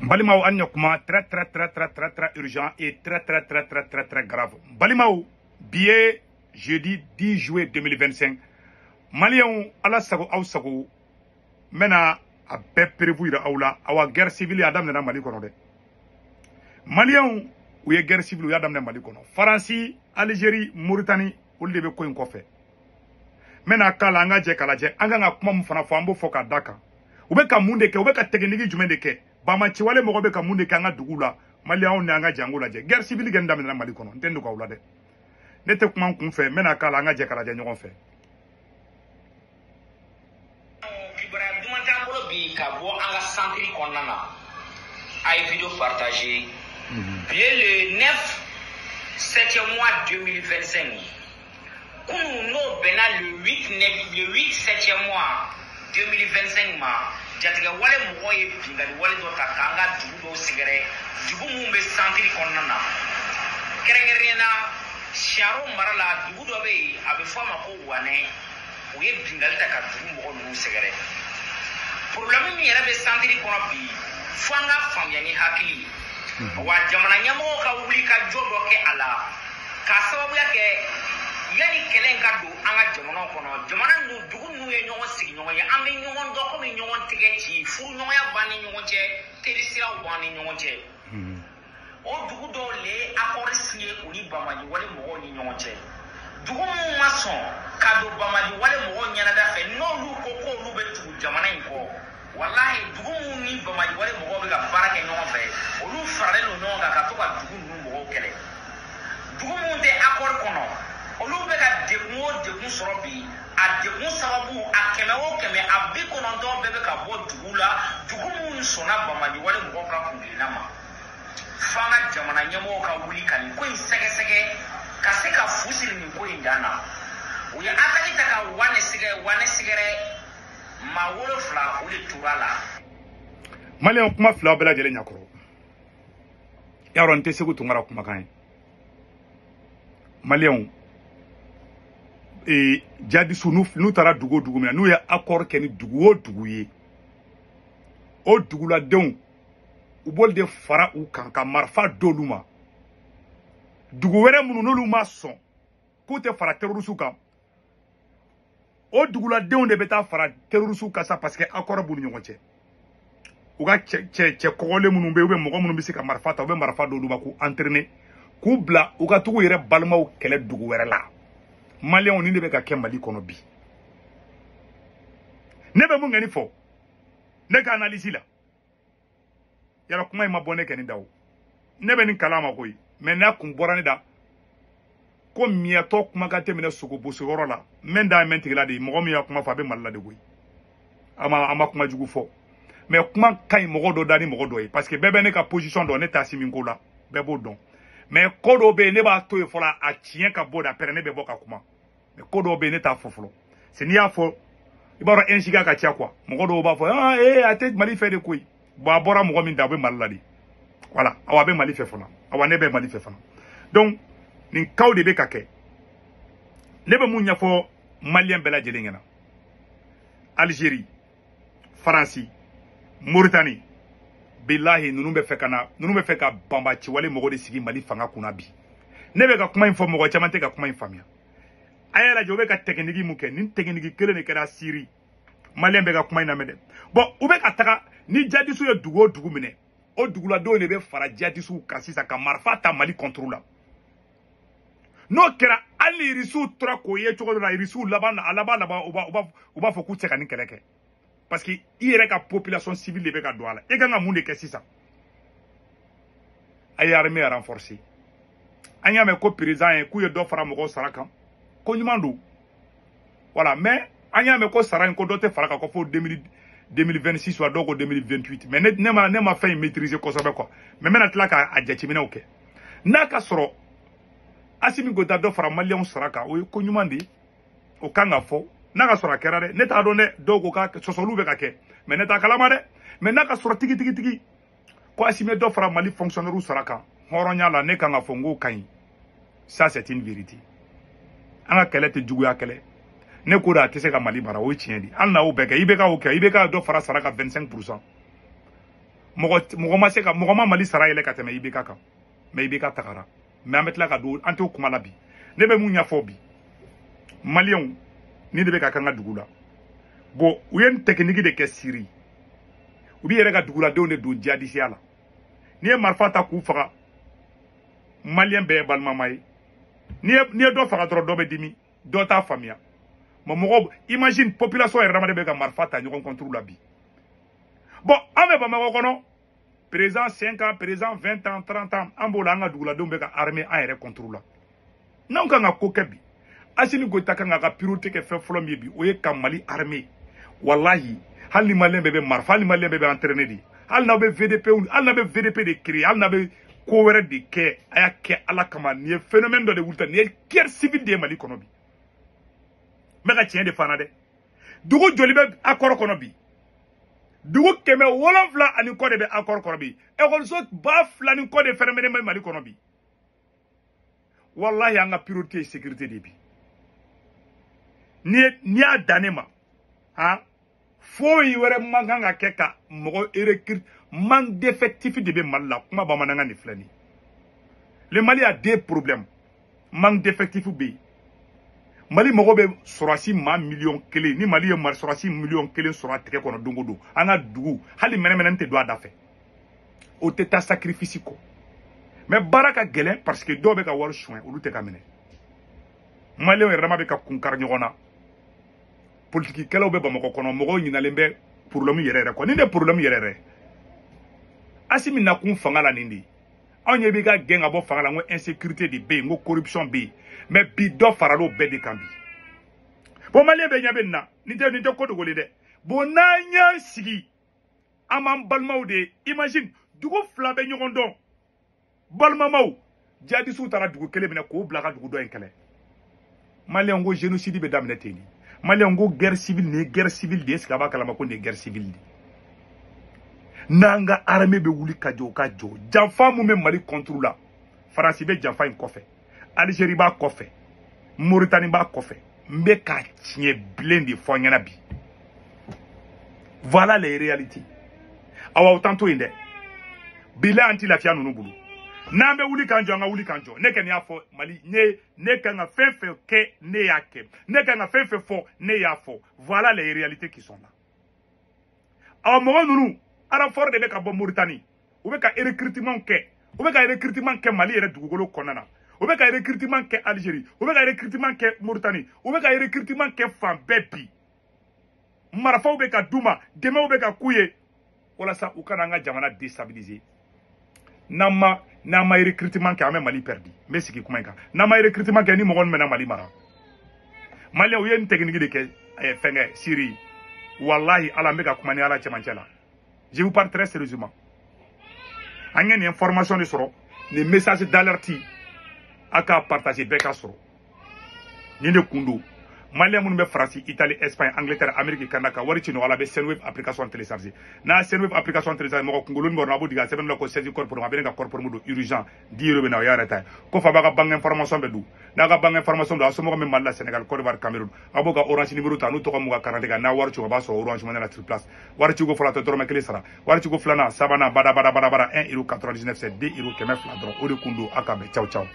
Balimaw, an ɲɛ très très très très très très urgent et très très très très très très grave. Balimaw, bi ye jeudi 10 juillet 2025. Maliyɛnw, Ala sago aw sago, n bɛna a bɛɛ prévu yira aw la. Awa, guerre civile a daminɛna Mali kɔnɔ dɛ. Maliyɛnw, u ye guerre civile, u y'a daminɛ Mali kɔnɔ. Faransi, Algérie, Mauritanie, olu de bɛ ko in kɔfɛ. N bɛna k'a la, an ka jɛ k'a lajɛ. An kan ka kuma min fana fɔ, an b'o fɔ ka da kan. U bɛ ka mun de kɛ? U bɛ ka technique jumɛn de kɛ? Bamaciwale mɔgɔ bɛ ka mun de kɛ an ka dugu la? Maliyɛnw ni an ka jango lajɛ. Guerre civile kɛ daminɛna Mali kɔnɔ. N tɛ dogo aw la dɛ, ne tɛ kuma n kun fɛ. N bɛna k'a la, an ka jɛ k'a lajɛ ɲɔgɔn fɛ. Kibaruya duman t'an bolo bi ka bɔ an ka centre kɔnɔna na. A ye vidéo partager. Bi ye le 9 7 mois 2025. Kunun, n'o bɛnna le 8 9, le 8 7 mois 2025 ma, jatigɛ wale mɔgɔw ye binkanni wale dɔ ta k'an ka dugu dɔw sɛgɛrɛ, dugu mun bɛ centre kɔnɔna na, kɛrɛnkɛrɛnnenya na Siyaro mara la. Dugu dɔ bɛ yen, a bɛ fɔ a ma ko Wanɛ. U ye binkanni ta ka dugu mɔgɔ ninnu sɛgɛrɛ. Problème min yɛrɛ bɛ centre kɔnɔ bi, fo an ka faamuya ni hakili ye wa, jamana ɲɛmɔgɔw ka wuli ka jɔ dɔ kɛ a la, k'a sababuya kɛ yanni kɛlɛ in ka don an ka jamanaw kɔnɔ. Jamana ninnu, dugu ninnu ye ɲɔgɔn sigiɲɔgɔn ye, an bɛ ɲɔgɔn dɔn komi ɲɔgɔn tɛgɛ ci, furuɲɔgɔnya b'an ni ɲɔgɔn cɛ, terisiraw b'an ni ɲɔgɔn cɛ. O dugu dɔw le ye accord signé u ni Bamaji wale mɔgɔw ni ɲɔgɔn cɛ. Dugu minnu ma sɔn ka don Bamaji wale mɔgɔw ɲɛnada fɛ, n'olu ko k'olu bɛ tugu jamana in kɔ, walahi, dugu minnu ni Bamaji wale mɔgɔw bɛ ka baara kɛ ɲɔgɔn fɛ, olu faralen don ɲɔgɔn kan ka to ka dugu ninnu mɔgɔw kɛlɛ. Dugu minnu tɛ accord kɔnɔ, olu bɛ ka degun o degun sɔrɔ bi. A degun sababu, a 100 o 100, a 90 bɛɛ bɛ ka bɔ dugu la, dugu minnu sɔnna Bamaji wale mɔgɔw ka kuntilenna ma. F'an ka jamana ɲɛmɔgɔw ka wuli ka nin ko in sɛgɛsɛgɛ ka se ka fu siri nin ko in dan na. U ye attaque ta ka Wanɛ sɛgɛrɛ, Wanɛ sɛgɛrɛ, maa 7, o de tora la. Maliyɛnw, kuma fila bɛɛ lajɛlen ɲakɔrɔ. Yarɔ, n tɛ Segu Tunkara kumakan ye. Maliyɛnw, jadisiw n'u taara dugu o dugu min na, n'u ye accord kɛ ni dugu o dugu ye, o duguladenw, u b'olu de fara u kan ka marifa d'olu ma. Dugu wɛrɛ minnu n'olu ma sɔn k'u tɛ fara terrorisiw kan, o duguladenw de bɛ taa fara terrorisiw kan sa, parce que accord b'u ni ɲɔgɔn cɛ. U ka cɛ cɛ cɛ kɔgɔlen minnu bɛ yen, ou bien mɔgɔ minnu bɛ se ka marifa ta, u bɛ marifa d'olu ma k'u entraîner, k'u bila u ka tugu yɛrɛ balimaw kɛlɛ dugu wɛrɛ la. Maliyɛnw, nin de bɛ ka kɛ Mali kɔnɔ bi. Ne bɛ mun kɛ fɔ ne ka analyse la? Yala kuma in ma bɔ ne kɛ nin da o, ne bɛ nin kalan ma koyi. Mais n'a kun bɔra ne da ko miyɛtɔ kumakan tɛ minɛ sogo boso yɔrɔ la, n bɛ n da mɛn tigila de. Mɔgɔ min y'a kuma fɔ, a bɛ Mali la de koyi. A ma kuma jugu fɔ, mais kuma ka ɲi mɔgɔ dɔ da ni mɔgɔ dɔ ye, parce que bɛɛ bɛ ne ka position dɔn. Ne t'a si min ko la, bɛɛ b'o dɔn. Mais ko dɔw bɛ yen, ne b'a to yen fɔlɔ, a tiɲɛ ka bɔ de, après ne bɛ bɔ ka kuma. Mais ko dɔw bɛ yen, ne t'a fɔ fɔlɔ. C'est n'i y'a fɔ, i b'a dɔn insiga ka ca quoi. Mɔgɔ dɔw b'a fɔ: ah ee, a tɛ Mali fɛ de koyi. Bon, a bɔra mɔgɔ min da, a bɛ Mali la de. Voilà, awa, a bɛ Mali fɛ fana. Awa, ne bɛ Mali fɛ fana. Donc nin kaw de bɛ ka kɛ. Ne bɛ mun ɲɛfɔ maliyɛn bɛɛ lajɛlen ɲɛna? Algérie, Faransi, Mauritanie, bilahi, ninnu bɛ fɛ ka na, ninnu bɛ fɛ ka banbaciwale mɔgɔ de sigi Mali fanga kunna bi. Ne bɛ ka kuma in fɔ, mɔgɔ caman tɛ ka kuma in faamuya. A y'a lajɛ, u bɛ ka technique mun kɛ? Nin technique kelen de kɛra Syrie. Maliyɛn bɛ ka kuma in lamɛn dɛ. Bon, u bɛ ka taga ni jadisiw ye dugu o dugu minɛ, o duguladenw de bɛ fara jadisiw kan sisan ka marifa ta Mali contre la. N'o kɛra, hali ni irisiw tora k'o ye cogo dɔ la, irisiw laban, a laban laban, u b'a fɔ k'u tɛ se ka nin kɛlɛ kɛ, parce que i yɛrɛ ka population civile de bɛ ka don a la. E kan ka mun de kɛ sisan? A ye armée renforcer. An y'a mɛn ko président ye k'u ye dɔ fara mɔgɔw sara kan, ko ɲuman don. Voilà, mais an y'a mɛn ko sara in, ko dɔ tɛ fara kan ko fo 2026 wa, dɔw ko 2028. Mais ne ma fɛn in maîtriser kosɛbɛ quoi. Mais n bɛna tila k'a jateminɛw kɛ. N'a ka sɔrɔ Asimi Goïta dɔ fara maliyɛnw sara kan, o ye ko ɲuman de ye, o kan ka fɔ. N'a ka sɔrɔ a kɛra dɛ, ne t'a dɔn dɛ. Dɔw ko k'a sɔsɔliw bɛ ka kɛ, mais ne t'a kalama dɛ. Mais n'a ka sɔrɔ tigi tigi tigi ko Asimi dɔ fara Mali fonctionnaire sara kan, hɔrɔnya la, ne kan ka fɔ n k'o ka ɲi. Ça, c'est une vérité. An ka kɛlɛ tɛ juguya kɛlɛ. Ne ko de, a tɛ se ka Mali mara, o ye tiɲɛ de. Hali n'a y'o bɛɛ kɛ, i bɛ ka o kɛ, i bɛ ka dɔ fara sara kan 25%. Mɔgɔ ma se ka mɔgɔ ma Mali sara yɛlɛ ka tɛmɛ IBK kan. Mais IBK tagara. Mais an bɛ tila ka don an t'o kuma la bi. Ne bɛ mun ɲɛfɔ bi? Maliyɛnw ni de bɛ ka k'an ka dugu la. Bon, u ye nin technique de kɛ Syrie. U b'i yɛrɛ ka duguladenw de don djihadisiya la. N'i ye marifa ta k'u faga, Maliyɛn bɛɛ ye balimama ye. N'i ye dɔ faga dɔrɔn dɔ bɛ dimi, dɔ t'a faamuya. Mais mɔgɔw, imagine population yɛrɛ dama de bɛ ka marifa ta ɲɔgɔn contre la bi. Bon, an bɛ Bamakɔ kɔnɔ, président 5 ans, président 20 ans, 30 ans, an b'o la an ka duguladenw bɛ ka armée an yɛrɛ contre la. N'anw kan ka ko kɛ bi, Assimi Goïta kan k'a ka priorité kɛ fɛn fɔlɔ min ye bi, o ye ka Mali armée. Wallahi, hali ni Maliyɛn bɛɛ bɛ marifa, hali ni Maliyɛn bɛɛ bɛ entraîner de, hali n'aw bɛ VDP, hali n'aw bɛ VDP de créer, hali n'aw bɛ ko wɛrɛ de kɛ, a y'a kɛ Ala kama. Nin ye phénomène dɔ de wuli ta, nin ye guerre civile de ye Mali kɔnɔ bi. N bɛ ka tiɲɛ de fana dɛ. Dugu joli bɛ accord kɔnɔ bi? Dugu 700 ani kɔ de bɛ accord kɔnɔ bi. Ekɔliso 2000 ni kɔ de fɛrɛmɛnen bɛ Mali kɔnɔ bi. Wallahi, an ka priorité ye sécurité de bi. N'i y'a dan ne ma, han, foyi wɛrɛ man kan ka kɛ ka mɔgɔ recrute. Manque d'effectif de bɛ Mali la. Kuma bamanankan de filɛ nin ye. Le Mali a deux problèmes. Manque d'effectif bɛ yen. Mali mago bɛ sɔrɔsi maa 1 million. Ni Mali ye sɔrɔsi 1 million sɔrɔ a tɛgɛ kɔnɔ don o don, an ka dugu hali mɛnɛmɛnɛ tɛ don a da fɛ. O tɛ taa sacrifice kɔ. Mais baara ka gɛlɛn parce que dɔw bɛ ka wari suɲɛ, olu tɛ ka minɛ. Maliyɛnw yɛrɛ dama bɛ ka kun kari ɲɔgɔn na. Politikikɛlaw bɛ Bamakɔ kɔnɔ, mɔgɔw ɲinalen bɛ problème yɛrɛ yɛrɛ kɔ. Nin de problème yɛrɛ yɛrɛ. Assimi nakun fanga la nin de ye. Anw ɲɛ b'i ka gɛn ka bɔ fanga la, n ko insécurité de bɛ yen, n ko corruption bɛ yen. Mais bi dɔ faral'o bɛɛ de kan bi. Bon, Maliyɛn bɛɛ ɲɛ bɛ nin na. Nin tɛ ko dogolen dɛ. Bon, n'an y'an sigi, an b'an balimaw de ye. Imagine, dugu fila bɛ ɲɔgɔn dɔn. Balimamaw, djihadisiw taara dugu kelen minɛ k'o bila ka dugu dɔ in kɛlɛ. Maliyɛn ko génocide bɛ daminɛ ten de. Maliyɛn ko guerre civile, nin ye guerre civile de ye. Est-ce que a b'a kalama ko nin ye guerre civile de ye? N'an ka armée bɛ wuli ka jɔ, u ka jɔ. Janfa mun bɛ Mali contre la, Faransi bɛ janfa in kɔfɛ, Algérie b'a kɔfɛ, Mauritanie b'a kɔfɛ. N bɛ ka tiɲɛ bilen de fɔ an ɲɛna bi. Voilà les réalités. Awa, aw t'an to yen dɛ. Bilahi, an ti lafiya ninnu bolo. N'an bɛ wuli k'an jɔ, an ka wuli k'an jɔ. Ne kɔni y'a fɔ Mali, ne kan ka fɛn fɛn kɛ, ne y'a kɛ. Ne kan ka fɛn fɛn fɔ, ne y'a fɔ. Voilà les réalités qui sont là. Awa, mɔgɔ ninnu renfort de bɛ ka bɔ Mauritanie. U bɛ ka recrutement kɛ. U bɛ ka recrutement kɛ Mali yɛrɛ dugukolo kɔnɔna na. U bɛ ka recrutement kɛ Algérie. U bɛ ka recrutement kɛ Mauritanie. U bɛ ka recrutement kɛ fan bɛɛ bi. Marifaw bɛ ka d'u ma, dɛmɛw bɛ ka k'u ye walasa u kana an ka jamana déstabiliser. N'an ma recrutement kɛ, an bɛ Mali perdu. N bɛ sigi kuma in kan. N'an ma recrutement kɛ, ni mɔgɔ min bɛna Mali mara. Maliyɛnw, u ye nin technique de kɛ fɛnkɛ Syrie. Wallahi, Ala, n bɛ ka kuma ni Ala cɛmancɛ la. Je vous parle très sérieusement. An ye nin information de sɔrɔ, nin message d'alerte, a k'a partager bɛɛ ka sɔrɔ. Nin de kun don. Maliyɛn minnu bɛ Faransi, Italie, Espagne, Angleterre, Amérique, Canada ka wari ci nɔgɔya la, a bɛ Sendwave application télécharger. N'a Sendwave application télécharger, mɔgɔ kunkolo bɔra, a b'o digi a sɛbɛn la ko 16 code promo, a bɛ ne ka code promo don urgent 10 euros bɛ na, o y'a yɛrɛ ta ye. Kɔfɛ a b'a ka banque information bɛɛ don. N'a ka banque information don, a somɔgɔ min Mali la, Sénégal, Côte d'Ivoire, Cameroun, a b'o ka Orange numéro ta, n'u tɔgɔ m'u ka carte kan, n'a wari ci, o b'a sɔrɔ Orange Money la sur place. Wari ciko fɔlɔ, a tɛ dɔrɔmɛ kelen sara. Wari ciko filanan, sabanan, bada bada bada bada, 1 euro 99 c'est 2 euros 200 dɔrɔn. O de kun don. A ka bɛn, ciao ciao.